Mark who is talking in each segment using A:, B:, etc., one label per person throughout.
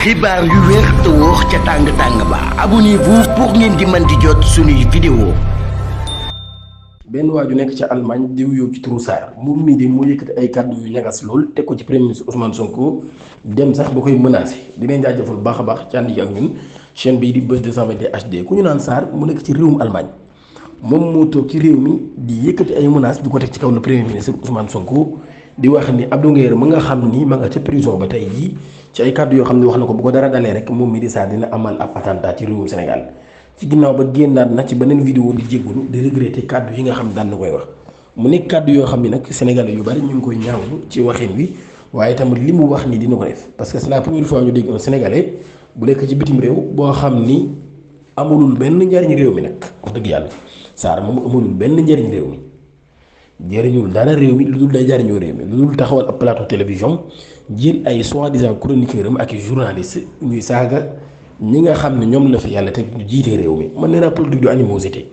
A: xibaar yu wér te wóor ca tàng-tàng ba abonnez-vous pour ngeen di mën di jot suñuy vidéo.
B: benn waaju nekk ca Allemagne di wuyoo ci turu Sarr moom mii de moo yëkkati ay kàddu yu ñagas lool teg ko ci premier ministre Ousmane Sonko dem sax ba koy menacé di leen jaajëfal bu baax a baax ci ànd yi ak ñun chaîne bii di Buzz 221 HD ku ñu naan Sarr mu nekk ci réewum Allemagne moom moo toog ci réew mi di yëkkati ay menaces di ko teg ci kaw le premier ministre Ousmane Sonko di wax ni Abdou Nguer ma nga xam ni ma nga ca prison ba tey jii ci ay kàddu yoo xam ne wax na ko bu ko dara dalee rek moom mii di Sarr dina amal ab attentat ci réewum Sénégal ci ginnaaw ba génnaat na ci beneen vidéo di jéggulu di regretter kàddu yi nga xam daan na koy wax mu nekk kàddu yoo xam ni nag sénégalais yu bari ñu ngi koy ñaawlu ci waxin wi waaye tamit li mu wax ni dina ko def parce que c'est la première fois ñu dégg un sénégalais bu nekk ci bitim réew boo xam ni amulul benn njariñ réew mi nag wax dëgg yàlla Sarr moom amulul benn njariñ réew mi jëriñul dara réew mi lu dul day jariñoo réew mi lu dul taxawal ab plateau télévision jël ay soi-disant chroniqueur am ak i journaliste ñuy saaga ñi nga xam ne ñoom la fi yàlla te ñu jiite réew mi man nee naa politique du animosité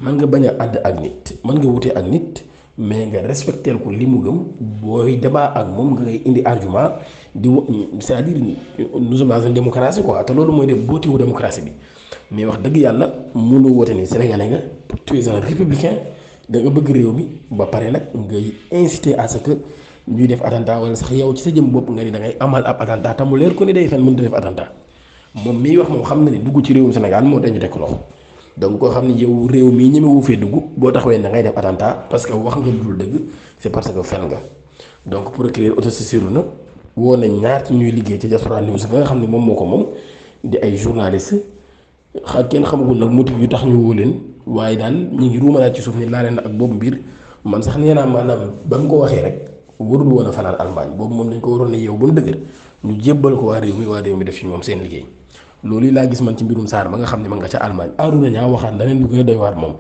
B: man nga bañ a ànd ak nit man nga wutee ak nit mais nga respecteel ko li mu gëm booy débat ak moom nga ngay indi argument di c'est-à-dire nous sommes dans une démocratie quoi te loolu mooy de bootiwu démocratie bi mais wax dëgg yàlla mënu woote ni sénégalais nga tu es un républicain da nga bëgg réew mi ba pare nag ngay inciter à ce que ñuy def attentat wala sax yow ci sa jëm bopp nga ni da ngay amal ab attentat te mu leer ko ni day fen mënut a def attentat moom miy wax moom xam na ni dugg ci réewum Sénégal moo tax ñu teg loxo donc koo xam ne yow réew mii ñemewu fee dugg boo taxawee da ngay def attentat parce que wax nga lu dul dëgg c'est parce que fen nga donc procureur autosaisir na woo nañ ñaar ci ñuy liggéey ci Diaspora News ba nga xam ne moom moo ko moom di ay journaliste kenn xamagul nag motif yu tax ñu woo leen waaye daal ñu ngi ruumanaat ci suuf ni laa leen ak boobu mbir man sax nee naa maanaam ba mu ko waxee rek warul woon a fanaan Allemagne boobu moom dañ ko waroon ne yow ba mu dëgër ñu jébbal ko waa réew mi def ci moom seen liggéey loolu yi laa gis man ci mbirum Sarr ba nga xam ne ma nga ca Allemagne Arouna Niang waxaat leneen lu gën a doy waar moom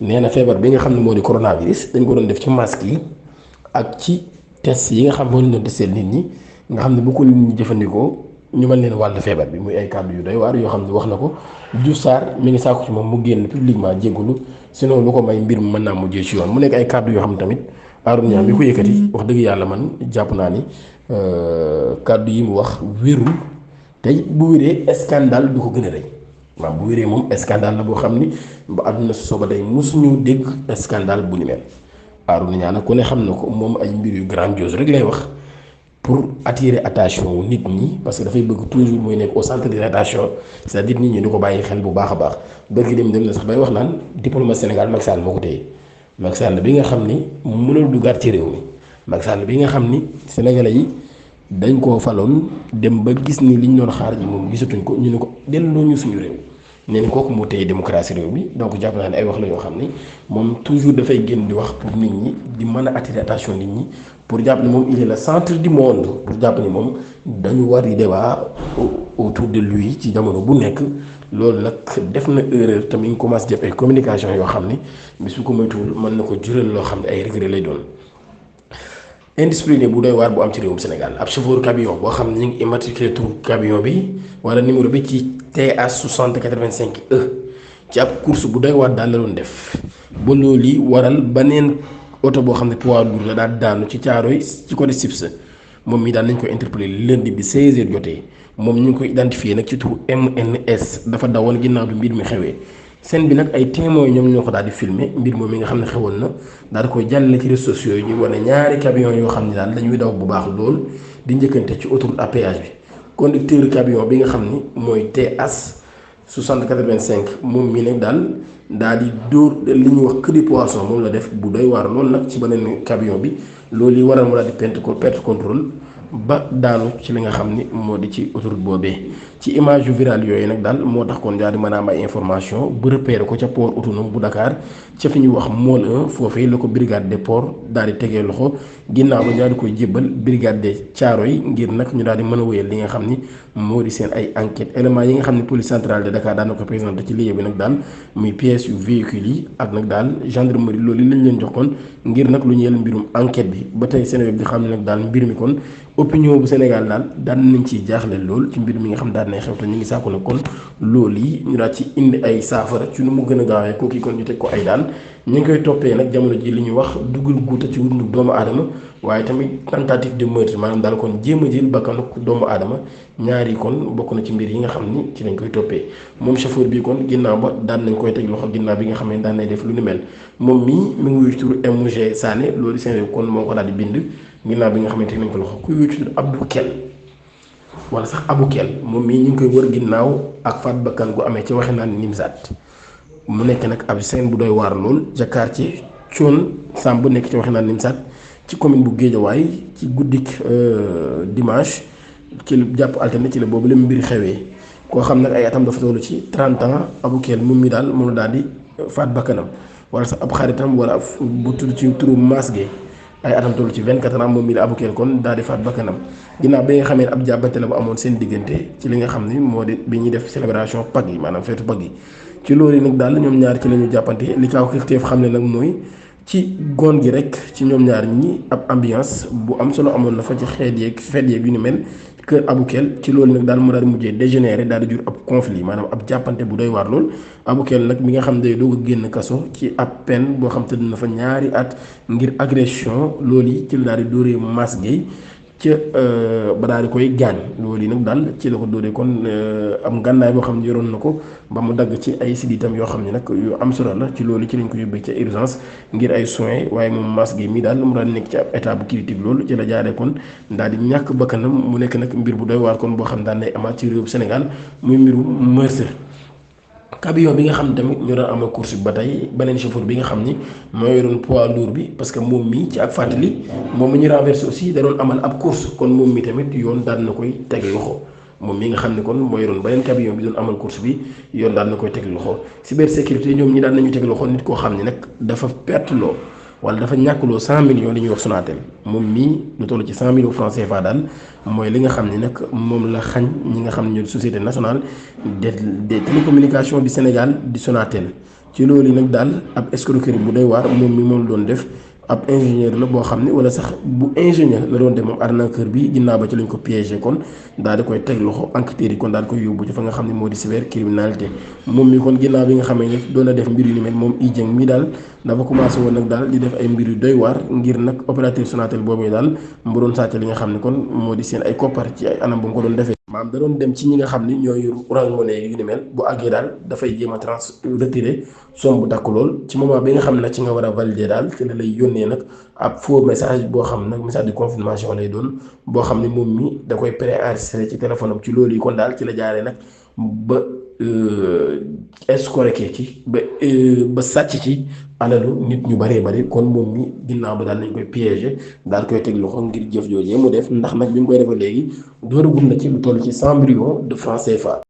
B: nee na feebar bi nga xam ne moo di coronavirus dañ ko doon def ci masque yi ak ci test yi nga xam moo leen doon testel nit ñi nga xam ne bu ko nit ñi jëfandikoo ñu mën leen wàll feebar bi muy ay kàddu yu doy waar yoo xam ne wax na ko Diouf Sarr mi ngi sàkku ci moom mu génn publiquement jégalu sinon lu ko may mbir mi mën naa mujjee ci yoon mu nekk ay kàddu yoo xam ne tamit Arouna Niang bi ko yëkkati wax dëgg yàlla man jàpp naa ni kàddu yi mu wax wérul tey bu wéree scandale du ko gën a rëy waaw bu wéree moom scandale la boo xam ni ba àdduna si sooba day mosuñu dégg scandale bu ni mel Arouna Niang nag ku ne xam na ko moom ay mbir yu grandiose rek lay wax pour attirer attention nit ñi parce que dafay bëgg toujours mooy nekk au centre de l'attention c'est-à-dire nit ñi di ko bàyyi xel bu baax a baax bërki dem na sax bay wax naan diplôme Sénégal Macky Sall moo ko téye Macky Sall bi nga xam ni mënul duggaat ci réew mi Macky Sall bi nga xam ni sénégalais yi dañ koo faloon dem ba gis ni liñ doon xaar ji moom gisatuñ ko ñu ne ko delloo ñu suñu réew neen kooku moo téye démocratie réew mi donc jàpp naa ne ay wax la yoo xam ni moom toujours dafay génn di wax pour nit ñi di mën a attirer attention nit ñi pour jàpp ni moom il est le centre du monde pour jàpp ni moom dañu war di débat autour de lui ci jamono bu nekk loolu nag def na erreur tamit ñu commencé def ay communication yoo xam ni bis bu ko moytuwul mën na ko jural loo xam ne ay regret lay doon. indiscipliné bu doy waar bu am ci réewum Sénégal ab chauffeur camion boo xam ne ñu ngi immatriculé tur camion bi wala numéro bi ci TH 6085E ci ab course bu doy waar daal la doon def ba loolu yi waral beneen oto boo xam ne poids lourd la daal daanu ci Caaroy ci côté Sips moom mi daal nañ ko interpellé lundi bi 16h jotee moom ñu ngi koy identifié nag ci turu MNS dafa dawoon ginnaaw bi mbir mi xewee. scène bi nag ay témoins ñoom ñoo ko daal di filmer mbir moom mi nga xam ne xewoon na daal di koy jàllale ci réseaux sociaux yi ñu wane ñaari camion yoo xam ne daal dañuy daw bu baax lool di njëkkante ci autoroute à péage bi conducteur camion bi nga xam ni mooy TH 6085 moom mi nag daal di dóor li ñuy wax queue de poisson moom la def bu doy waar loolu nag ci beneen camion bi loolu yi waral mu daal di perte contrôle ba daanu ci li nga xam ni moo di ci autoroute boobee ci image yu viral yooyu nag daal moo tax kon daal di mën a am ay information bu repéré ko ca port autonome bu Dakar ca fi ñuy wax Môle 1 foofee la ko brigade des ports daal di tegee loxo ginnaaw ba daal di koy jébbal brigade des Thiaroye ngir nag ñu daal di mën a wéyal li nga xam ni moo di seen ay enquête éléments yi nga xam ni police centrale de Dakar daan na ko présenté ci liggéey bi nag daal muy pièces yu véhicules yi ak nag daal gendarmerie loolu lañ leen jox kon ngir nag lu ñu yel mbirum enquête bi ba tey Seneweb di xam ne nag daal mbir mi kon opinion bu Sénégal daal daan nañ ciy jaaxle lool ci mbir mi nga xam daan nay xew te ñu ngi sàkku na kon loolu yi ñu daal ci indi ay saafara ci nu mu gën a gaawee kooku kon ñu teg ko ay daan ñu ngi koy toppee nag jamono ji li ñuy wax dugal guuta ci wundu doomu aadama waaye tamit tentative de meurtre maanaam daal kon jéem a jël bakkanu doomu aadama ñaari kon bokk na ci mbir yi nga xam ni ci lañ koy toppee moom chauffeur bi kon ginnaaw ba daan nañ koy teg loxo ginnaaw bi nga xam ne daan nay def lu ni mel moom mii mi ngi wuyu turu MG Sané loolu seen kon moo ko daal di bind ginnaaw bi nga xamante nañ ko loxo kuy wuyu turu Abdou Kell wala sax Abou Kell moom mii ñu ngi koy wër ginnaaw ak faat bakkan gu amee ci waxe naan Nimzaat mu nekk nag ab scène bu doy waar lool ca quartier Thion Samb nekk ci waxe naan Nimzaat ci commune bu Guédiawaye ci guddik dimanche ci jàpp altine ci la boobu la mbir xewee koo xam nag ay atam dafa tollu ci 30 ans Abou Kell moom mi daal moom la daal di faat bakkanam wala sax ab xaritam wala bu tudd ci turu Mass Gueye ay atam tollu ci 24 ans moom mi la Abou Kell kon daal di faat bakkanam ginnaaw bi nga xamee ne ab jàppante la bu amoon seen diggante ci li nga xam ni moo di bi ñuy def célébration Pâques yi maanaam feetu Pâques yi ci loolu yi nag daal ñoom ñaar ci la ñu jàppante li kaaw kilifteef xam ne nag mooy ci goon gi rek ci ñoom ñaar ñi ab ambiance bu am solo amoon na fa ci xeet yeeg yu ni mel kër Abou Kell ci loolu nag daal mu daal di mujjee dégénéré daal di jur ab conflit maanaam ab jàppante bu doy waar lool Abou Kell nag mi nga xam day doog a génn kaso ci ab peine boo xam te dina fa ñaari at ngir agression loolu yi ci la daal di dóoree Mass Gueye ca ba daal di koy gaañ loolu yi nag daal ci la ko dóoree kon am gànnaay boo xam ne yoroon na ko ba mu dagg ci ay siditam yoo xam ne nag yu am solo la ci loolu ci lañ ko yóbbee ca urgence ngir ay soins waaye moom Mass Gueye mi daal mu daal nekk ci ab état bu critique loolu ci la jaaree kon daal di ñàkk bakkanam mu nekk nag mbir bu doy waar kon boo xam ne daan nay amaat ci réew Sénégal muy mbiru meurtre camion bi nga xam ne tamit ñu doon amal course bi ba tey beneen chauffeur bi nga xam ni moo yoroon poids lourd bi parce que moom mii ci ak fàttali moom mi ñu renversé aussi da doon amal ab course kon moom mi tamit yoon daal na koy teg loxo moom mi nga xam ne kon moo yoroon beneen camion bi doon amal course bi yoon daal na koy teg loxo cybersécurité ñoom ñi daal nañu teg loxo nit koo xam ne nag dafa perte loo wala dafa ñàkkloo 100 millions li ñuy wax Sonatel moom mii lu toll ci 100 millions francs CFA daal mooy li nga xam ne nag moom la xañ ñi nga xam ne ñoo société nationale des télécommunications du Sénégal di Sonatel ci loolu yi nag daal ab escroquerie bu doy waar moom mi moom doon def ab ingénieur la boo xam ne wala sax bu ingénieur la doon def moom arnaqueur bi ginnaaw ba ci lañ ko piégé kon daal di koy teg loxo enquêteurs yi kon daal di koy yóbbu ci fa nga xam ne moo di cybercriminalité moom mi kon ginnaaw bi nga xamee ne doon na def mbir yu ni mel moom Idieng mi daal dafa commencé woon nag daal di def ay mbir yu doy waar ngir nag opérateur Sonatel boobu daal mu doon sàcc li nga xam ne kon moo di seen ay koppar ci ay anam bu mu ko doon defee maam da doon dem ci ñi nga xam ni ñooy Orange Money yu ni mel bu àggee daal dafay jéem a retiré somme bu takku lool ci moment bi nga xam ne nag ci nga war a valider daal ci la lay yónnee nag ab faux message boo xam nag message de confirmation lay doon boo xam ne moom mi da koy préenregistré ci téléphone am ci loolu yi kon daal ci la jaaree nag ba escroquer ci ba sàcc ci alalu nit ñu bëree bëri kon moom mi ginnaaw ba daal nañ koy piégé daal koy teg loxo ngir jëf joojee mu def ndax nag bi mu koy defee léegi dooragul na ci lu toll ci 100 millions de francs CFA.